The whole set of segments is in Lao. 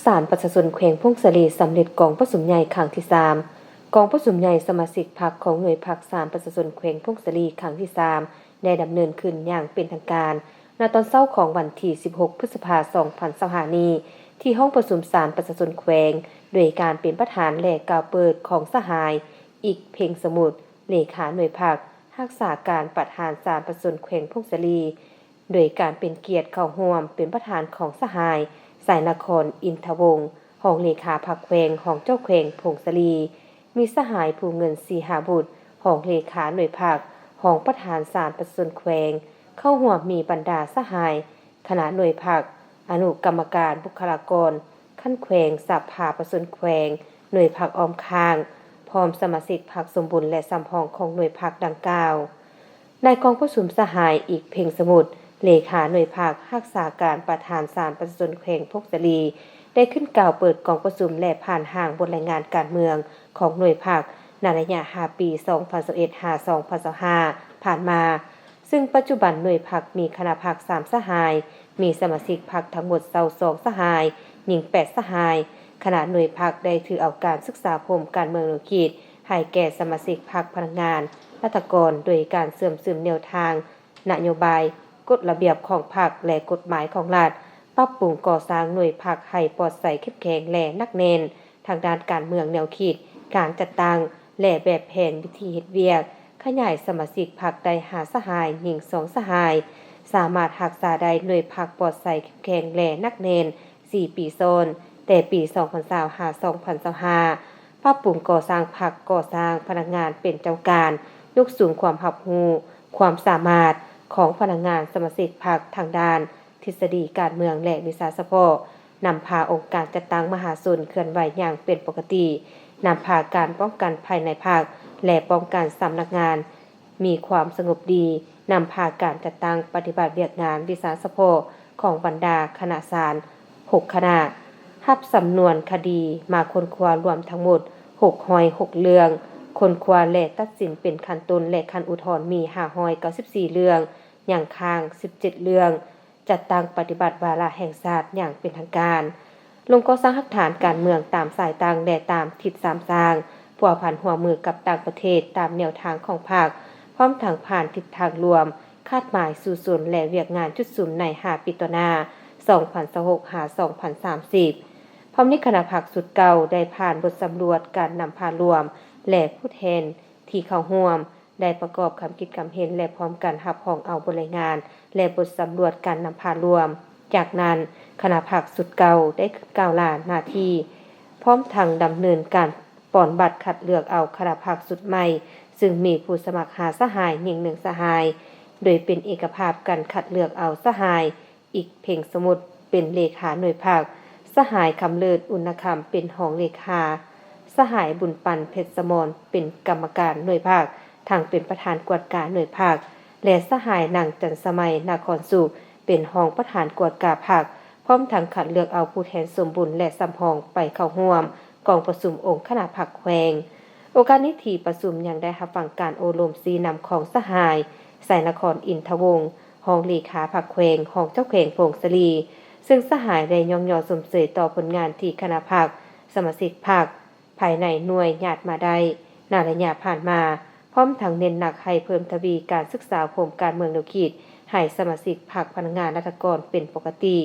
ສານປະຊາຊົນແຂວງຜົ້ງສາລີສຳເລັດກອງປະຊຸມໃຫຍ່ຄັ້ງທີສາມ. ກອງປະຊຸມໃຫຍ່ສະມາຊິກພັກຂອງໜ່ວຍພັກສານປະຊາຊົນແຂວງຜົ້ງສາລີຄັ້ງທີສາມ ໄດ້ດຳເນີນຂຶ້ນຢ່າງເປັນທາງການ ໃນຕອນເຊົ້າຂອງວັນທີສິບຫົກ ພຶດສະພາ ສອງພັນຊາວຫ້ານີ້ ທີ່ຫ້ອງປະຊຸມສານປະຊາຊົນແຂວງ ໂດຍການເປັນປະທານ ແລະ ກ່າວເປີດຂອງສະຫາຍ ອີກ ເພັງສະໝຸດ ເລຂາໜ່ວຍພັກ ຮັກສາການປະທານສານປະຊາຊົນແຂວງຜົ້ງສາລີ ໂດຍການເປັນກຽດເຂົ້າຮ່ວມເປັນປະທານຂອງສະຫາຍ ໄຊນະຄອນ ອິນທະວົງ ຮອງເລຂາພັກແຂວງ, ຮອງເຈົ້າແຂວງຜົ້ງສາລີ, ມີສະຫາຍ ພູເງິນ ສີຫາບຸດ ຮອງເລຂາໜ່ວຍພັກ, ຮອງປະທານສານປະຊາຊົນແຂວງ, ເຂົ້າຮ່ວມມີບັນດາສະຫາຍ ຄະນະໜ່ວຍພັກ, ອະນຸກຳມະການ, ບຸກຄະລາກອນຂັ້ນແຂວງ, ສະພາປະຊາຊົນແຂວງ, ໜ່ວຍພັກອ້ອມຂ້າງ, ພ້ອມສະມາຊິກພັກສົມບູນ ແລະ ສຳຮອງຂອງໜ່ວຍພັກດັ່ງກ່າວ. ໃນກອງປະຊຸມ ສະຫາຍ ອີກ ເພັງສະໝຸດ ເລຂາໜ່ວຍພັກຮັກສາການປະທານສານປະຊາຊົນແຂວງຜົ້ງສາລີ ໄດ້ຂຶ້ນກ່າວເປີດກອງປະຊຸມ ແລະ ຜ່ານຮ່າງບົດລາຍງານການເມືອງຂອງໜ່ວຍພັກ ໃນໄລຍະຫ້າປີ ສອງພັນຊາວເອັດ ຫາ ສອງພັນຊາວຫ້າ ຜ່ານມາ, ຊຶ່ງປັດຈຸບັນໜ່ວຍພັກມີຄະນະພັກສາມສະຫາຍ, ມີສະມາຊິກພັກທັງໝົດຊາວສອງສະຫາຍ, ຍິງແປດສະຫາຍ. ຄະນະໜ່ວຍພັກໄດ້ຖືເອົາການສຶກສາອົບຮົມການເມືອງແນວຄິດ ໃຫ້ແກ່ສະມາຊິກພັກ, ພະນັກງານ, ລັດຖະກອນ ໂດຍການເຊື່ອມຊຶມແນວທາງນະໂຍບາຍ, ກົດລະບຽບຂອງພັກ ແລະ ກົດໝາຍຂອງລັດ, ປັບປຸງກໍ່ສ້າງໜ່ວຍພັກໃຫ້ປອດໃສ, ເຂັ້ມແຂງ ແລະ ໜັກແໜ້ນ ທາງດ້ານການເມືອງແນວຄິດ, ການຈັດຕັ້ງ ແລະ ແບບແຜນວິທີເຮັດວຽກ, ຂະຫຍາຍສະມາຊິກພັກໄດ້ຫ້າສະຫາຍ, ຍິງສອງສະຫາຍ, ສາມາດຮັກສາໄດ້ໜ່ວຍພັກປອດໃສ, ເຂັ້ມແຂງ ແລະ ໜັກແໜ້ນ ສີ່ປີຊ້ອນ, ແຕ່ປີສອງພັນຊາວ ຫາ ສອງພັນຊາວຫ້າ, ປັບປຸງກໍ່ສ້າງພັກ, ກໍ່ສ້າງພະນັກງານເປັນເຈົ້າການ, ຍົກສູງຄວາມຮັບຮູ້, ຄວາມສາມາດຂອງພະນັກງານສະມາຊິກພັກທາງດ້ານທິດສະດີການເມືອງ ແລະ ວິຊາສະເພາະ, ນຳພາອົງການຈັດຕັ້ງມະຫາຊົນເຄື່ອນໄຫວຢ່າງເປັນປົກກະຕິ, ນຳພາການປ້ອງກັນພາຍໃນພັກ ແລະ ປ້ອງກັນສຳນັກງານ ມີຄວາມສະຫງົບດີ, ນຳພາການຈັດຕັ້ງປະຕິບັດວຽກງານວິຊາສະເພາະຂອງບັນດາຄະນະສານຫົກຄະນະ, ຮັບສຳນວນຄະດີມາຄົ້ນຄວ້າລວມທັງໝົດຫົກຮ້ອຍຫົກເລື່ອງ, ຄົ້ນຄວ້າ ແລະ ຕັດສິນເປັນຂັ້ນຕົ້ນ ແລະ ຂັ້ນອຸທອນມີຫ້າຮ້ອຍເກົ້າສິບສີ່ເລື່ອງ, ຍັງຄ້າງສິບເຈັດເລື່ອງ, ຈັດຕັ້ງປະຕິບັດວາລະແຫ່ງຊາດຢ່າງເປັນທາງການ, ລົງກໍ່ສ້າງຮາກຖານການເມືອງຕາມສາຍຕັ້ງ ແລະ ຕາມທິດສາມສ້າງ, ພົວພັນຮ່ວມມືກັບຕ່າງປະເທດຕາມແນວທາງຂອງພັກ, ພ້ອມທັງຜ່ານທິດທາງລວມ, ຄາດໝາຍສູ້ຊົນ ແລະ ວຽກງານຈຸດສຸມໃນຫ້າປີຕໍ່ໜ້າ ສອງພັນຊາວຫົກ ຫາ ສອງພັນສາມສິບ. ພ້ອມນີ້ຄະນະພັກຊຸດເກົ່າໄດ້ຜ່ານບົດສຳຫຼວດການນຳພາລວມ ແລະ ຜູ້ແທນທີ່ເຂົ້າຮ່ວມ ໄດ້ປະກອບຄຳຄິດຄຳເຫັນ ແລະ ພ້ອມກັນຮັບຮອງເອົາບົດລາຍງານ ແລະ ບົດສຳຫຼວດການນຳພາລວມ. ຈາກນັ້ນ, ຄະນະພັກຊຸດເກົ່າໄດ້ຂຶ້ນກ່າວລາໜ້າທີ່, ພ້ອມທັງດຳເນີນການປ່ອນບັດຄັດເລືອກເອົາຄະນະພັກຊຸດໃໝ່, ຊຶ່ງມີຜູ້ສະໝັກຫ້າສະຫາຍ, ຍິງໜຶ່ງສະຫາຍ, ໂດຍເປັນເອກະພາບກັນຄັດເລືອກເອົາສະຫາຍ ອີກ ເພັງສະໝຸດ ເປັນເລຂາໜ່ວຍພັກ, ສະຫາຍ ຄຳເລີດ ອຸນນະຄຳ ເປັນຮອງເລຂາ, ສະຫາຍ ບຸນປັນ ເພັດສະໝອນ ເປັນກຳມະການໜ່ວຍພັກ, ທັງເປັນປະທານກວດກາໜ່ວຍພັກ ແລະ ສະຫາຍ ນາງ ຈັນສະໄໝ ນະຄອນສຸກ ເປັນຮອງປະທານກວດກາພັກ, ພ້ອມທັງຄັດເລືອກເອົາຜູ້ແທນສົມບູນ ແລະ ສຳຮອງໄປເຂົ້າຮ່ວມກອງປະຊຸມອົງຄະນະພັກແຂວງ. ໂອກາດນີ້ ທີ່ປະຊຸມຍັງໄດ້ຮັບຟັງການໂອ້ລົມຊີ້ນຳຂອງສະຫາຍ ໄຊນະຄອນ ອິນທະວົງ ຮອງເລຂາພັກແຂວງ, ຮອງເຈົ້າແຂວງຜົ້ງສາລີ, ຊຶ່ງສະຫາຍໄດ້ຍ້ອງຍໍຊົມເຊີຍຕໍ່ຜົນງານທີ່ຄະນະພັກ, ສະມາຊິກພັກພາຍໃນໜ່ວຍຍາດມາໄດ້ໃນໄລຍະຜ່ານມາ, ພ້ອມທັງເນັ້ນໜັກໃຫ້ເພີ່ມທະວີການສຶກສາອົບຮົມການເມືອງແນວຄິດໃຫ້ສະມາຊິກພັກ, ພະນັກງານ, ລັດຖະກອນເປັນປົກກະຕິ,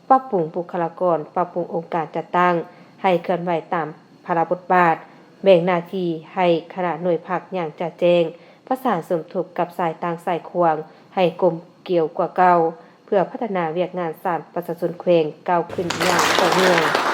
ປັບປຸງບຸກຄະລາກອນ, ປັບປຸງອົງການຈັດຕັ້ງໃຫ້ເຄື່ອນໄຫວຕາມພາລະບົດບາດ, ແບ່ງໜ້າທີ່ໃຫ້ຄະນະໜ່ວຍພັກຢ່າງຈະແຈ້ງ, ປະສານສົມທົບກັບສາຍຕັ້ງສາຍຂວາງໃຫ້ກົມກຽວກວ່າເກົ່າ, ເພື່ອພັດທະນາວຽກງານສານປະຊາຊົນແຂວງກ້າວຂຶ້ນຢ່າງຕໍ່ເນື່ອງ.